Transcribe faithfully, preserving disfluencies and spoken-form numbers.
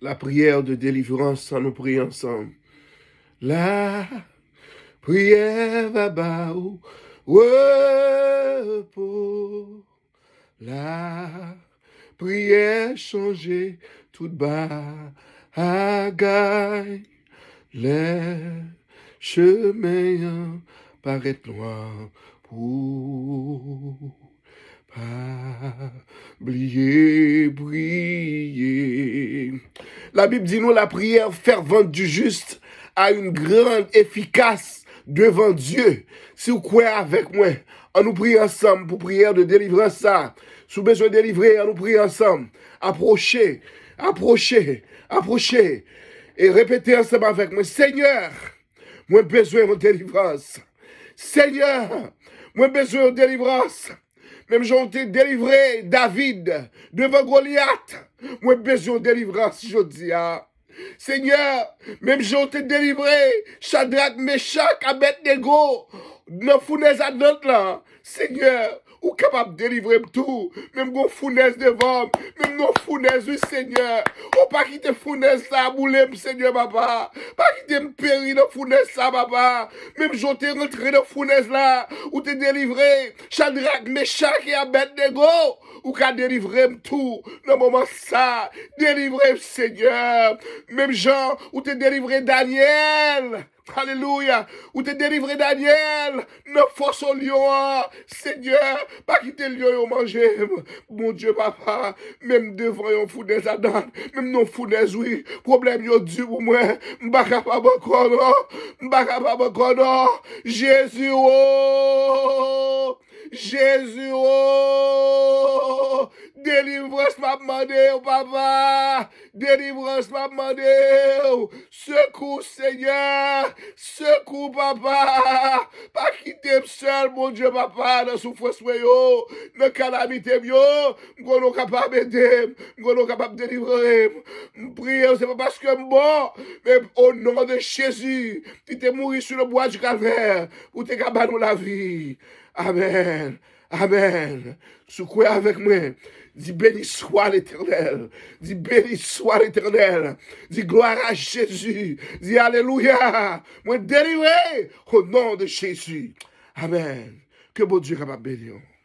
La prière de délivrance, ann nou priye ansanm. La prière va ba ou repos. La prière change tout bagay. Les chemins paraît noir pour pas oublier prier. La Bible dit nous, la prière fervente du juste a une grande efficace devant Dieu. Si w kwè avèk mwen, ann nou priye ansanm pou priyè de delivrans sa. Si w bezwen delivre, ann nou priye ansanm. Apwoche, apwoche, apwoche. E repete ansanm avèk mwen, Senyè, mwen bezwen yon delivrans. Senyè, mwen bezwen yon delivrans. Menm jan w te delivre David devan Golyat, mwen bezwen yon delivrans jodi a. Senyè, menm jan w te delivre Chadrak, Mechak, Abèdnego nan founèz adan lan, Senyè, ou kapab delivre m tou. Menm gon founèz devan m, menm nan founèz, wi, Senyè. Ou pa kite founèz sa a boule m, Senyè, papa. Pa kite m peri nan founèz sa a, papa. Menm jan w te rantre nan founèz la, ou te delivre Chadrak, Mechak e Abèdnego, ou ka delivre m tou nan moman sa. Delivre m, Senyè. Menm jan ou te delivre Danyèl. Alelouya. Ou te delivre Danyèl nan fòs o lyon an. Senyè, pa kite lyon yo manje m. Bondye papa, menm devan yon founèz adan, menm nan founèz, wi, pwoblèm yo di pou mwen. M pa kapab ankò non. M pa kapab ankò non. Jezi o! Jezi o! Delivrans m ap mande w, papa. Delivrans m ap mande w. Sekou, Senyè. Sekou, papa. Pa kite m sèl, Bondye, papa, nan soufrans mwen yo, nan kalamite m yo. M konnen w kapab ede m. M konnen w kapab delivre m. M priye w, se pa paske m bon, men o non de Jezi, ki te mouri sou le bwa di Kalvè, pou te ka ba nou lavi. Amèn. Amèn. Si w kwè avèk mwen, di, béni soit l'Éternel. Di, béni soit l'Éternel. Di, gloire à Jésus. Di, alelouya. Mwen delivre o non de Jezi. Amèn. Ke Bondye kapab beni w.